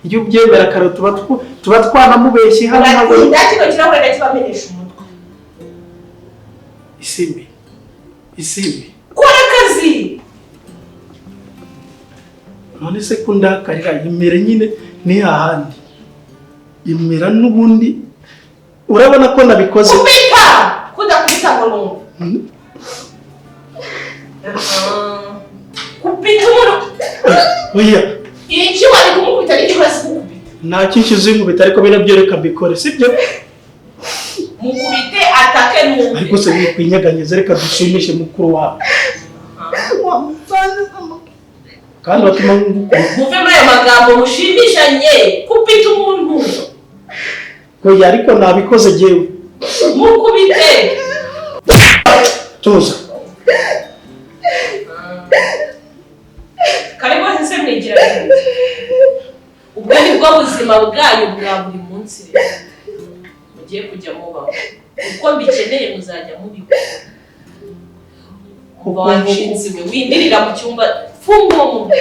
Iyo ubyemera kare tuba twanamubeshye hano ntabwo. Uratinda, kino kirahure ndakibamenesha umutwe. Isimbi, Isimbi. Kora akazi. None se ko ndakarira imere nyine ni hahandi imera n'ubundi urabona ko nabikoze. Kubita kudakubita ngo numve. Kubita umuntu. Oya. Iki wari kumukubita n'icyo urasi kukubita. Nta cyinshi uzinkubita ariko bino reka mbikore, sibyo? Mukubite atake numve. Ariko se wikwinyeganyeza, reka dushimishe mukuru wawe. Kandi batuma muve muri ayo magambo mushimishanye. Kubita umuntu. Oya, ariko nabikoze jewe. Mukubite. Tuza. Karibu hese mwigira. Ubwo ni bwo buzima bwanyu bwa buri munsi rero. Mugiye kujya mubaho. Uko mbikeneye muzajya mubikora. Kuba wanshinze we windirira mu cyumba funga uwo muntu.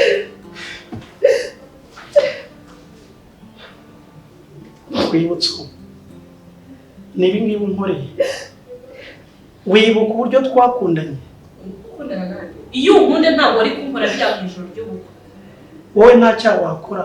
Kwibutsa niba ngibi unkoreye wibuka uburyo twakundanye. Iyo unkunda ntabwo wari kunkora bya mu ijoro ry'ubukwe. Wowe nta cyaha wakora.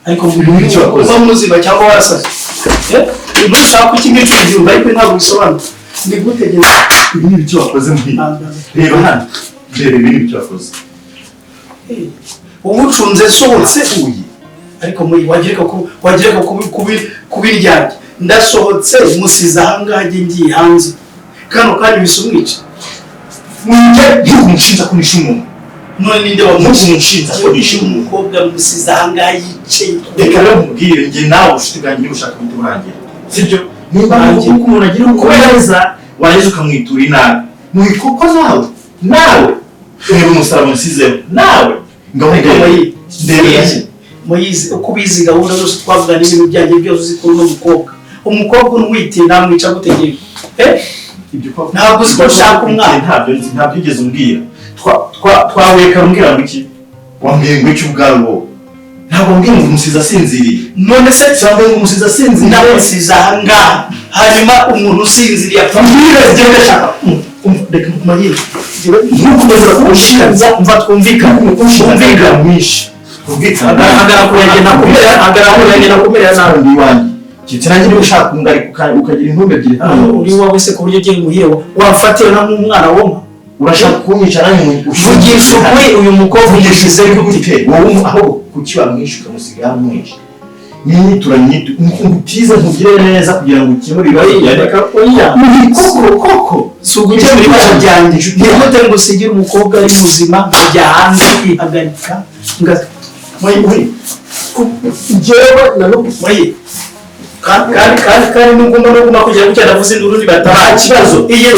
Ariko uba muzima cyangwa warasaze. Ntushaka kuki ngicu ariko ntabwo bisobanura. Ni gute ibi ni ibyo wakoze mbwira. Reba hano. Reba ibi ni ibyo wakoze. Ubucunze sohotse uyi. Ariko muri wagireka kubiryarya. Ndasohotse musiza ahangaha ngiye hanze. Kano kandi bisumwica. Mwinge ntukumushinja kunisha umuntu. None ninde wamushinja kunisha umuntu? Umukobwa musiza ahangaha yicaye. Reka rero mubwire nge nawe ubucuti bwanjye niba ushaka guhita urangira. Sibyo? Nimba uko umuntu agira uko neza warangiza ukamwitura inabi. Mwikoko nawe. Nawe. Reba umusaraba nsizeho. Nawe. Ngaho ndebe. Ndebe. Moyize uko ubizi gahunda zose twavuga n'ibintu byanjye byose uzi kuri uno mukobwa. Umukobwa unwite namwica gutegeka. Ntabwo uzi ko ushaka umwana. Ntabyo ugeze umbwira. Twaweka umbwira ngo iki? Wambwiye ngo iki ubwawe wowe? Ntabwo wambwiye ngo umusizi asinziriye. None se cyangwa ngo umusizi asinziriye? Ndamusize aha ngaha. Hanyuma umuntu usinziriye apfa. Mbwira njyewe ndashaka. Reka Moyize. Ntukomeze kunshinja. Mva twumvikane. Twumvikane mwinshi. Agaragara nakumerera nabi iwanjye. Kitse nanjye niba ushaka kungarika ukagira intumbi ebyiri hano. Uri wawe se ku buryo ugiye muhire wafatira na nk'umwana woma. Urashaka kunyica nanjye uvugisha ukuri uyu mukobwa umushize gute? Wowe aho kuki wamwishe ukamusiga hamwishe? Ninyitura nkutize nkugire neza kugira ngo ukemure ibibazo byanjye. Oya. Koko si ugukemura ibibazo byanjye. Ni gute ngo usigire umukobwa ari muzima nkajya hanze kwihagarika? Njyewe na Moyi. Kandi nugomba no guma kugira gutya ndavuze induru ntibataba. Nta kibazo. Iyi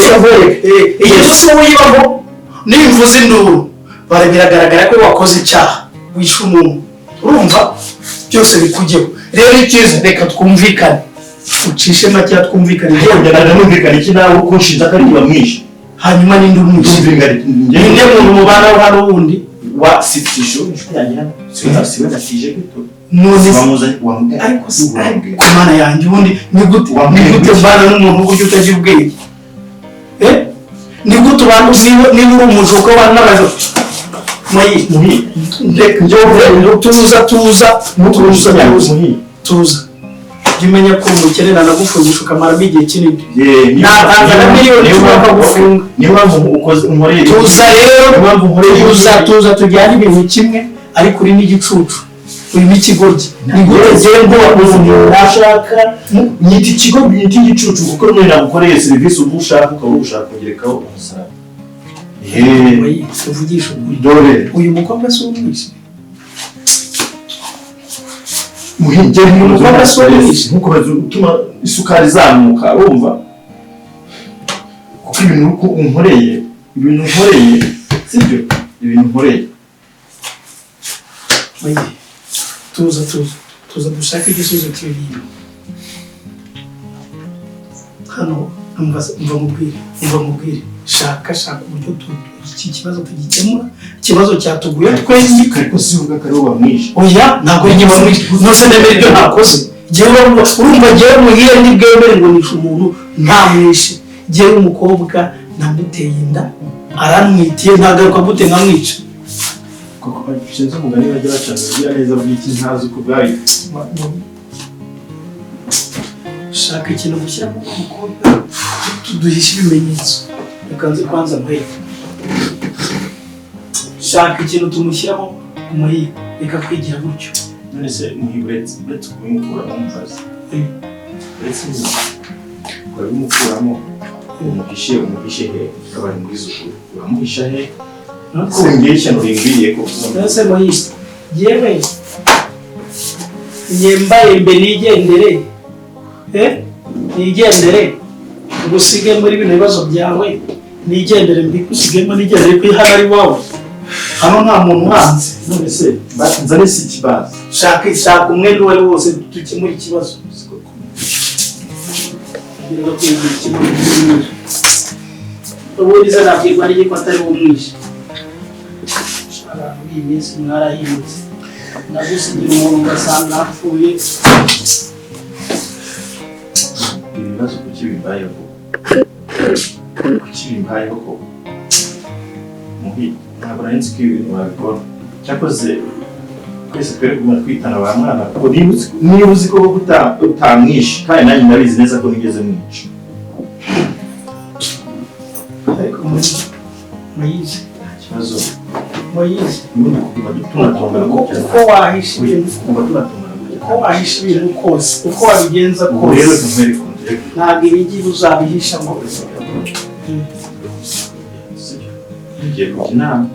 nzu si uyibamo nimvuze induru biragaragara ko wakoze icyaha wishe umuntu. Urumva byose bikugeho. Rero icyiza reka twumvikane. Ucishe make twumvikane. Njyewe numvikane iki nawe uko nshinja ko ari bamwishe. Hanyuma ninde umwishe? Ninde muntu mubana hano wundi? Wa sitisho inshuti yanjye hano. Siwe natije gito. None ariko ku mana yanjye ubundi ni gute mbana n'umuntu uburyo utagira ubwenge? Ni gute ubana niba uri umujura ukabana n'abajura? Moyi, tuza tuza tuza tuza. Jya umenya ko umukene nanagufungisha ukamaramo igihe kinini. Natanga na miliyoni bakagufunga. Niyo mpamvu ukoze unkoreye. Tuza rero, tuza tujyane ibintu kimwe ariko uri n'igicucu. Uri n'ikigoryi. Ni gute njyewe ngo ushaka nyita ikigoryi nyita igicucu kuko none nagukoreye serivisi ubu ushaka ukaba ushaka kugerekaho umusaraba. Uvugisha ukuri. Dore uyu mukobwa si umwishe. Muhingeri umukobwa si umwishe. Ntukomeze utuma isukari izamuka urumva? Kuko ibintu unkoreye, sibyo? Ibintu unkoreye. Oye, tuza tuza tuza dushake igisubizo cy'ibi bintu. Hano umva umva mubwire, umva mubwire, shaka shaka uburyo iki kibazo tugikemura. Ikibazo cyatuguye twembi. Ariko si uvuga ko aribo bamwishe? Oya, ntabwo njye bamwishe. Nose nemera ibyo ntakoze? Jyewe urumva, urumva jyewe muhire ndi bwemere ngo nishe umuntu ntamwishe? Jyewe umukobwa namuteye inda, aramwitiye, ntagaruka gute nkamwica? Koko sinzi umugani bajya baca ngo ugira neza bw'iki ntazi uko bwayo. Shaka ikintu gushyiramo umukobwa, tuduhishe ibimenyetso. Reka nze kwanza nkwereke. Shaka ikintu tumushyiramo umuhigo, reka kwigira gutyo. None se muhigo, uretse kubimukuramo, umubaze, uretse kubimukuramo, umuhishe he? Kabaye mbwiza ukuri, uramuhisha he ko ngiye ishyano ringwiriye ko? None muhigo, yewe njye mbe nigendere, eh, nigendere ngusige muri bino bibazo byawe, nigendere mbikusigemo, nigendere ko hano ari iwawe, hano nta muntu uhanze. None se nzane si ikibazo? Shaka shaka umwenda uwo ari wo wose dukemure ikibazo. Kugira kwigira ikibazo cy'umwishe, ubundi se nabwirwa n'iki ko atari umwishe? Abantu b'iyi minsi mwarahindutse, ndagusigira umuntu ugasanga apfuye. Ibibazo kuki bimbayeho? Kuki bimbayeho koko? Muhi, ntabwo nari nzi ko ibi bintu wabikora. Cyakoze twese twere kuguma twitana ba mwana, kuko niba uzi ko utamwishe, kandi nanjye ndabizi neza ko nigeze mwica. Ariko muyizi. Nta kibazo. Muyizi. Ubundi kuguma tunatongana gutya. Uko wahisha ibintu, Kuguma tunatongana gutya. uko wahisha ibintu kose, uko wabigenza Ubu rero kose, tunkwereke ukuntu. ntabwo ibingibi uzabihisha ngo Tugiye kujya inama,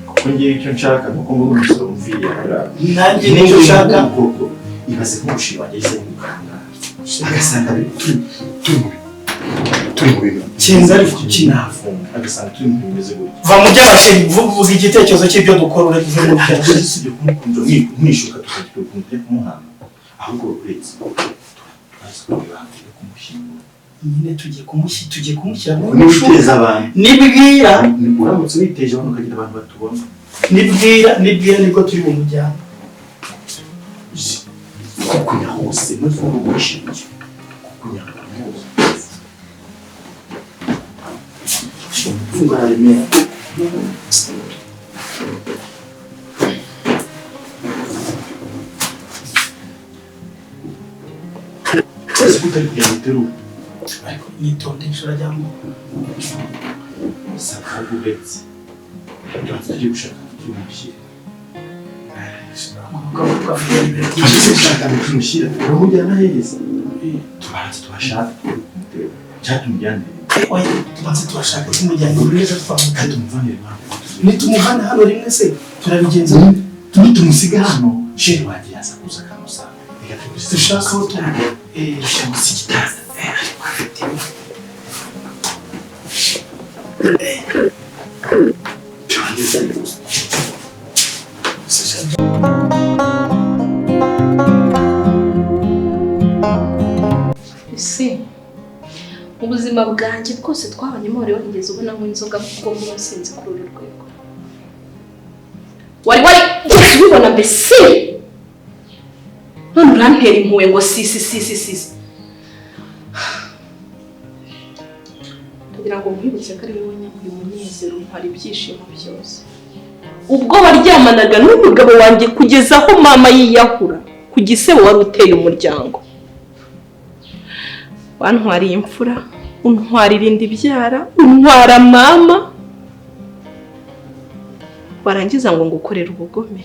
kuko ngewe icyo nshaka ni uko mbona umusoro umviriye hariya. Nanjye nicyo nshaka. Koko ibaze nk'umushinga wanjye yahise mukanga agasanga turi mu bintu Kinza ariko kinafunga, agasanga turi mu bintu bimeze gutya. Va mu by'abasheri, vuga igitekerezo cy'ibyo dukora, ureke uve mu by'abasheri. Usibye kumukunda mwishuka tukagira ukuntu tujya kumuhamba, ahubwo uretse turaza kureba tujya kumushyingura. Nyine tugiye kumushyira muri Niba mushuri. uteza abantu Nibwira uramutse witeje abantu ukagira abantu batubona. Nibwira, nibwira nibwo turi bumujyana. Kukunya hose maze ugurisha inzu, kukunya ahantu hose. Funga, araremera. Twese ko utari kugira ngo uterure. Ariko nitonde, inshuro ajyamo. Saba ahubwo uretse tubanza tujye gushaka ahantu tumushyira. Tubanze gushaka ahantu tumushyira. Uramujyana heza? Tubanze tuhashake kumutera cyangwa tumujyanire. Oya, tubanze tuhashake, tumujyane neza twamutera. Kandi tumuvanire impamvu. Nitumuhana hano rimwe se turabigenza? Nitumusiga hano, sheri wanjye yaza kuza akamusanga. Reka tumusige. Dushaka aho tumu Dushyira munsi y'igitanda. Ariko afite Turangiza. Ese mu buzima bwanjye bwose twabanyemo, wari warigeze ubona nk'inzoga kuko mba wasinze kuri uru rwego? Wari ubibona mbese? None urantera impuhwe ngo si si si si si si. Ndagira ngo nkwibutse ko ari wowe nyamuri umunezero, ntwara ibyishimo byose. Ubwo waryamanaga n'umugabo wanjye kugeza aho mama yiyahura ku gisebo wari uteye umuryango, wantwariye imfura, untwarira inda ibyara, untwara mama, warangiza ngo ngukorere ubugome.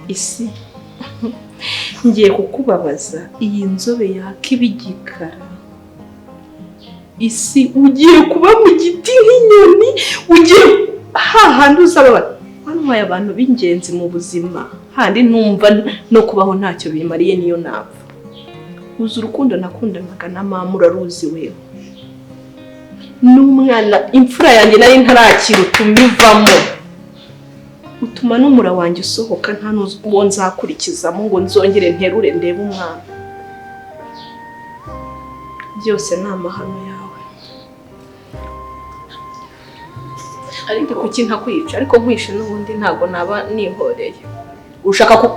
Isi, ngiye kukubabaza. Iyi nzobe yaka ibigikara, isi, ugiye kuba mu giti nk'inyoni, ugiye hahandi uzaba. Wantwaye abantu b'ingenzi mu buzima, handi numva no kubaho ntacyo bimariye niyo napfa. Uzi urukundo nakundanaga na mama? Uraruzi wewe n'umwana imfura yanjye nari ntarakira utuma ivamo. Utuma n'umura wanjye usohoka, nta n'uwo nzakurikizamo ngo nzongere nterure ndebe umwana. Byose ni amahano yawe. Ariko kuki ntakwica? Ariko nkwishe n'ubundi ntabwo naba nihoreye. Ushaka ko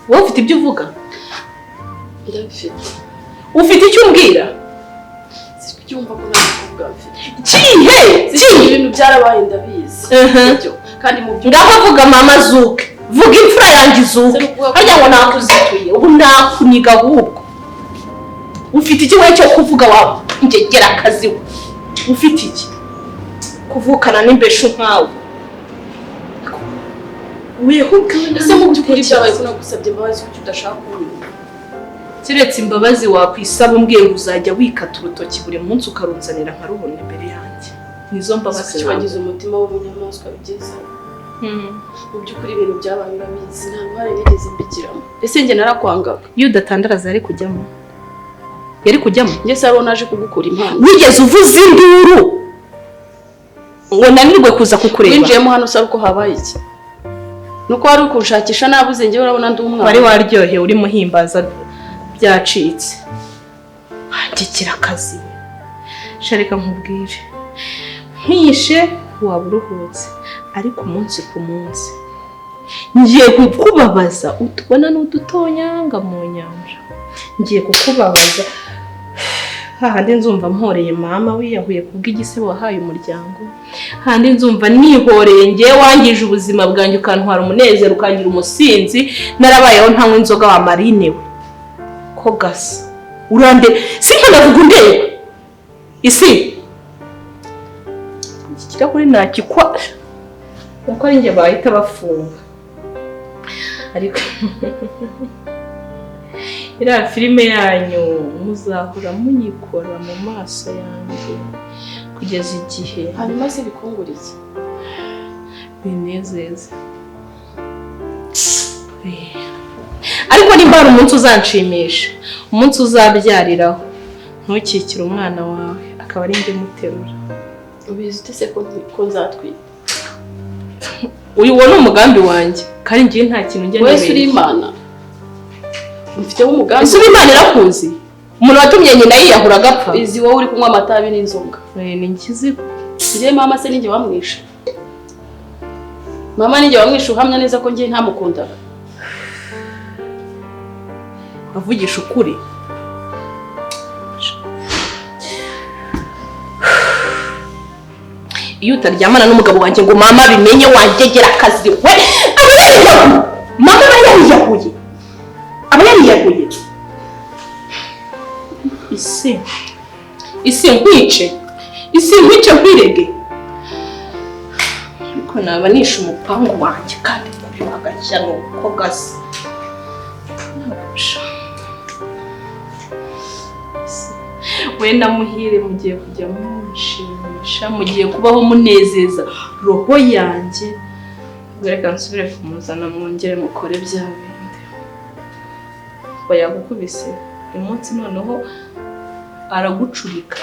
wowe ufite ibyo uvuga? Ndabifite. Ufite icyo umbwira? Sibyumva ko nta mukobwa mfite. Kihe? Kihe? Ibintu byarabaye ndabizi. Ibyo kandi mu byo ngaho vuga mama zuke. Vuga imfura yanjye izuke. Harya ngo nakuzituye, ubu nakuniga ahubwo. Ufite iki wowe cyo kuvuga wawe? Ngegera akazi we. Ufite iki? Kuvukana n'imbeshu nkawe. Ese mu by'ukuri byabaye ko nagusabye imbabazi kuki udashaka kunyumva? Keretse imbabazi wakwisaba umbwiye ngo uzajya wikata urutoki buri munsi ukarunzanira nkarubona imbere yanjye. Nizo mbabazi kuki wagize umutima w'ubunyamaswa bigeze? Mu by'ukuri ibintu byabaye urabizi, nta ruhare nigeze mbigiramo. Ese njye narakwangaga? Iyo udatandaraza yari kujyamo. Yari kujyamo? Njye se ariho naje kugukura impano. Wigeze uvuza induru ngo nanirwe kuza kukureba? Winjiyemo hano se uko habaye iki? Nuko wari ukunshakisha nabuze, njye urabona ndi umwana. Wari waryohewe urimo uhimbaza byacitse. Wandikira akazi. Shareka nkubwire. Nkishe waba uruhutse, ariko umunsi ku munsi ngiye kukubabaza utubona n'udutonyanga mu nyanja. Ngiye kukubabaza hahandi nzumva mporeye mama wiyahuye kubw'igisebo wahaye umuryango, handi nzumva nihoreye ngiye wangije ubuzima bwanjye ukantwara umunezero ukangira umusinzi, narabayeho ntanywa inzoga wa marine we. Ko gasa urande sinka ndavuga undeba isi iki kirahure nakikwa uko ari njye bahita bafunga. Ariko iriya filime yanyu muzahora muyikora mu maso yanjye kugeza igihe. Hanyuma se bikungura iki? Binezeza. Ariko nimba hari umunsi uzanshimisha, umunsi uzabyariraho, ntukikire umwana wawe akaba ari njye muterura. Ubizi ute se ko nzatwita? Uyu wo ni umugambi wanjye, kandi ngiye nta kintu njya nibeshya. Wese uri Imana. Mfiteho umugambi. Ese Imana irakuzi? Umuntu watumye nyina yiyahura agapfa. Izi wowe uri kunywa amatabi n'inzoga. Ni nkizi. Ngiye mama se ninjye wamwishe. Mama ninjye wamwishe, uhamya neza ko ngiye ntamukundaga. Avugisha ukuri. Iyo utaryamana n'umugabo wanjye ngo mama bimenye wangegera akazi we, aba yariyahuye. Mama aba yariyahuye. Aba yariyahuye. Isi. Isi nkwice. Isi nkwice nkwirege. Ariko naba nishe umupangu wanjye kandi kubihagashya nuko gasa. We na Muhire mugiye kujya munshimisha, mugiye kubaho munezeza roho yanjye. Reka nsubire kumuzana mwongere mukore bya bindi. Bayagukubise uyu munsi noneho aragucurika.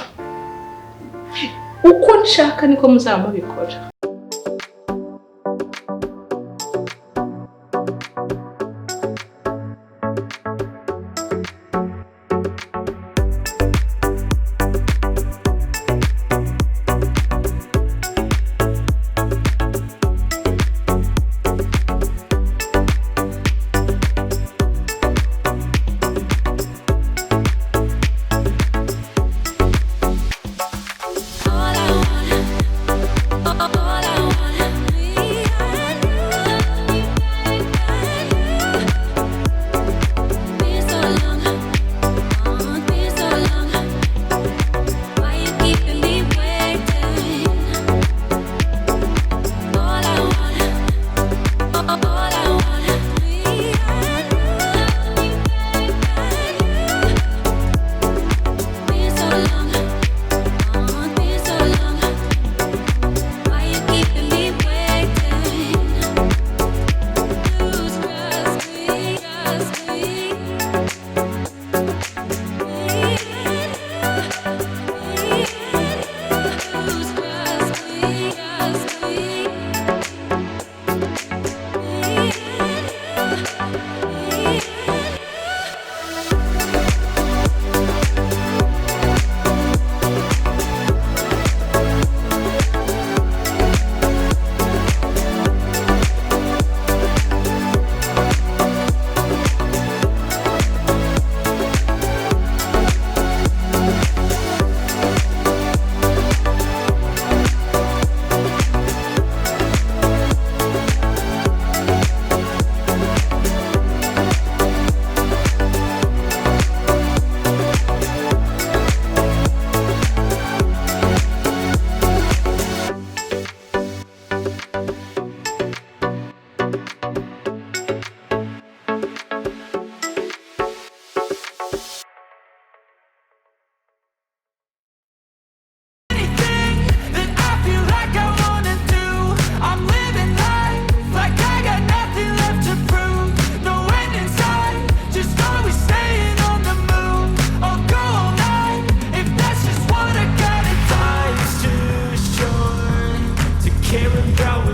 Uko nshaka niko muzaba mubikora. All I want, all I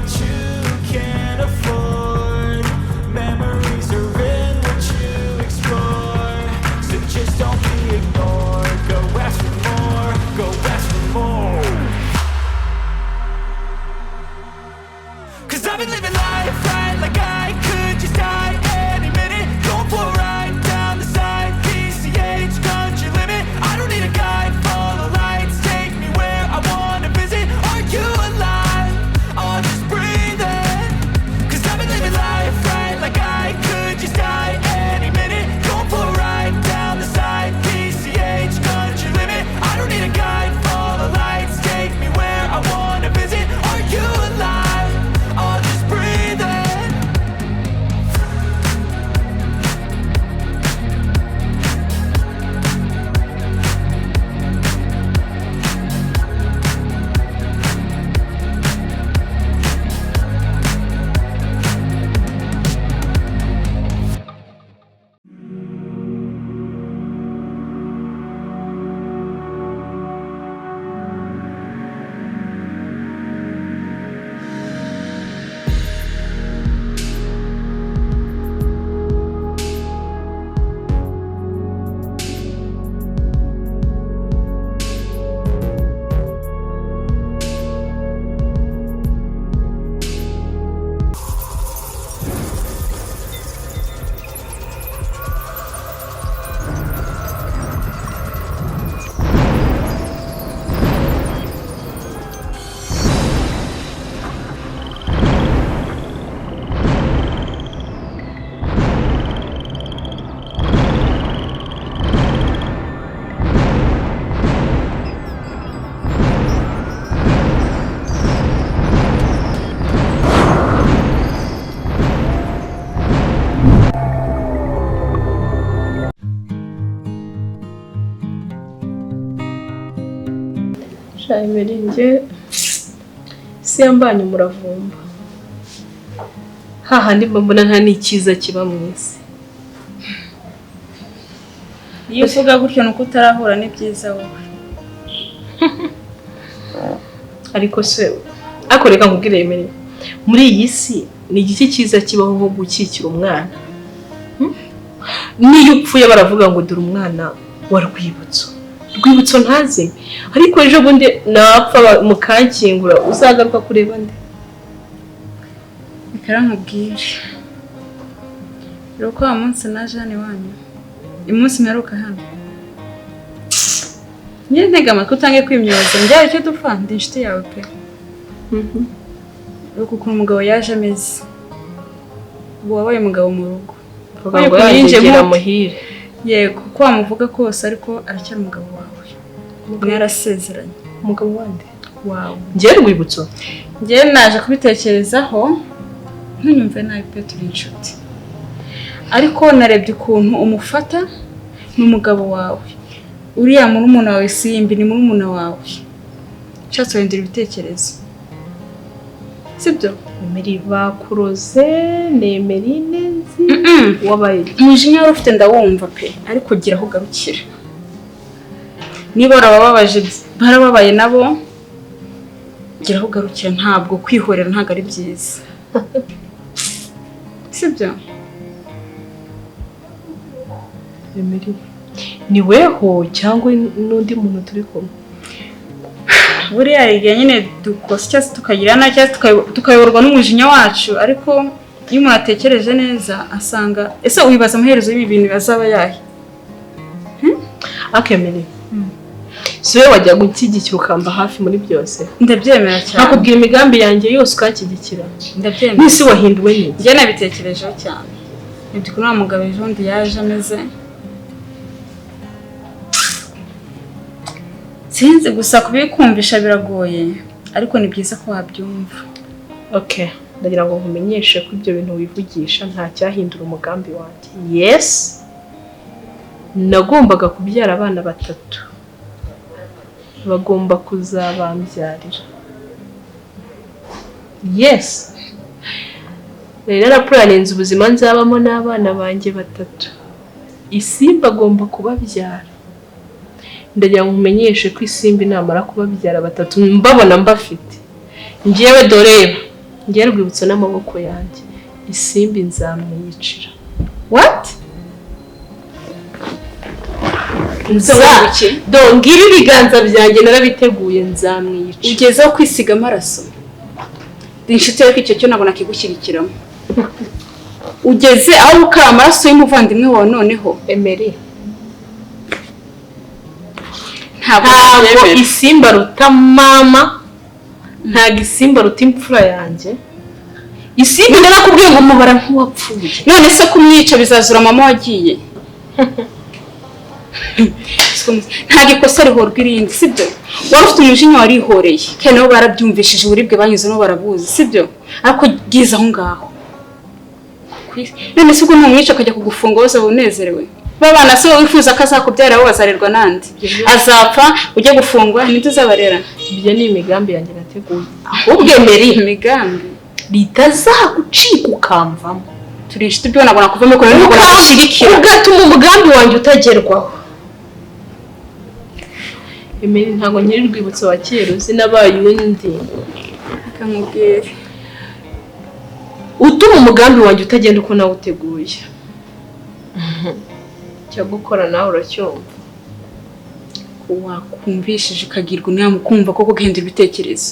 what you can't afford. Memories are in what you explore. So just don't be ignored. Go ask for more, go ask for more. 'Cause I've been living life right like I could just die any minute. Going for a ride down the side, PCH, country limit. I don't need a guide, follow lights, take me where I wanna visit. Are you alive? Or just breathing? 'Cause I've been living life right like I could just die any minute. Going for a ride down the side, PCH, country limit. I don't need a guide, follow lights, take me where I wanna visit. Are you alive? Or just breathing? Shayimeri, isi yambanye umuravumba, hahandi mba mbona nta n'ikiza kiba mu isi. Iyo uvuga gutyo ni uko utarahura n'ibyiza wowe. Ariko se, ariko reka nkubwire Emeri, muri iyi si ni igiki cyiza kibaho nko gukikira umwana? Niyo upfuye baravuga ngo dore umwana wa Rwibutso, Rwibutso ntazime. Ariko ejo bundi napfa mukankingura, uzagaruka kureba nde? Reka nkubwire. Rero ko wa munsi naje hano iwanyu, uyu munsi mperuka hano, nyine ntega amatwi utange kwimyoza, njyawe icyo dupfa, ndi inshuti yawe pe. Rero ukuntu umugabo yaje ameze, ubu wabaye umugabo mu rugo. Vuga ngo yangegera muhire. Yego, uko wamuvuga kose ariko aracyari umugabo wawe. Mwarasezeranye. Umugabo wande? Wawe. Njye Rwibutso? Njye naje kubitekerezaho, ntunyumve nabi pe, turi inshuti. Ariko narebye ukuntu umufata, ni umugabo wawe. Uriya murumuna wawe Simbi ni murumuna wawe. Nshatse wahindura ibitekerezo. Sibyo? Emeri bakuroze, Emerine nzi wabaye. Umujinya wari ufite ndawumva pe, ariko gira aho ugarukira. Niba warababaje, barababaye nabo, gira aho ugarukira, ntabwo kwihorera ntabwo ari byiza. Sibyo? Emeri, ni weho cyangwa n'undi muntu turi kumwe? Buriya igihe nyine dukosa cyangwa tukagira nabi cyangwa tukayoborwa n'umujinya wacu, ariko iyo umuntu atekereje neza asanga ese wibaza amaherezo y'ibi bintu azaba yahe? Akemere, si wowe wajya gunshyigikira ukamba hafi muri byose? Ndabyemera cyane. Nkakubwira imigambi yanjye yose ukanshyigikira. Ndabyemera. N'isi wahinduwe n'iki? Njye nabitekerejeho cyane. Nibyo ukuntu wa mugabo ejo bundi yaje ameze. Sinzi gusa kubikumvisha biragoye, ariko ni byiza ko wabyumva. Okay, ndagira ngo nkumenyeshe ko ibyo bintu wivugisha nta cyahindura umugambi wanjye. Yes, nagombaga kubyara abana batatu, bagomba kuzabambyarira. Yes, nari narapuraninze ubuzima nzabamo n'abana banjye batatu, Isimbi agomba kubabyara. Ndagira ngo nkumenyeshe ko Isimbi namara kubabyara batatu mbabona mbafite, njyewe doreba Ngewe Rwibutso n'amaboko yanjye, Isimbi nzamwiyicira. What? Nza do ngibi ibiganza byanjye narabiteguye, nzamwiyicira. Ugezeho kwisiga amaraso? Inshuti yawe, icyo cyo ntabwo nakigushyigikiramo. Ugeze aho gukara amaraso y'umuvandimwe wawe noneho? Emery, Ntabwo ntabwo nabyemera. Isimba ruta mama, ntabwo Isimba ruta imfura yanjye. Isimbi narakubwiye ngo mubara nk'uwapfuye. None se kumwica bizazura mama wagiye? Ntabwo ikosa rihorwa irindi, sibyo? Wari ufite umujinya, warihoreye, kandi nabo barabyumvishije, uburibwe banyuzemo barabuzi, sibyo? Ariko bwiza aho ngaho. None se ubwo numwica akajya kugufunga, wose unezerewe? Ba bana se wifuza ko azakubyara bo bazarerwa nande? Azapfa ujye gufungwa, ninde uzabarera? Ibyo ni imigambi yanjye nateguye. Ahubwo Emery, Imigambi? ritazagucika ukamvamo. Turi inshuti, ibyo nabona kuvamo ko nabona gushyigikira. Ugatuma umugambi wanjye utagerwaho. Emery, ntabwo nkiri Rwibutso wa kera uzi, nabaye undi. Akamubwira. Utuma umugambi wanjye utagenda uko nawuteguye, cyo gukora nawe uracyumva. Wakumvishije ukagirwa inama, ukumva koko ugahindura ibitekerezo?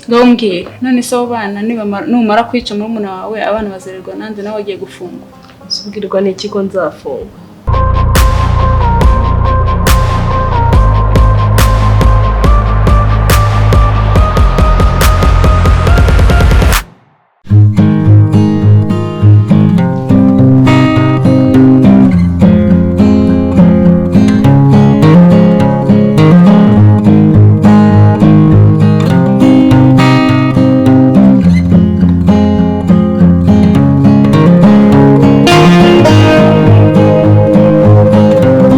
Ngaho mbwira, none se abo bana numara kwica murumuna wawe, abana bazarerwa nande nawe wagiye gufungwa? Ubwirwa n'iki ko nzafungwa?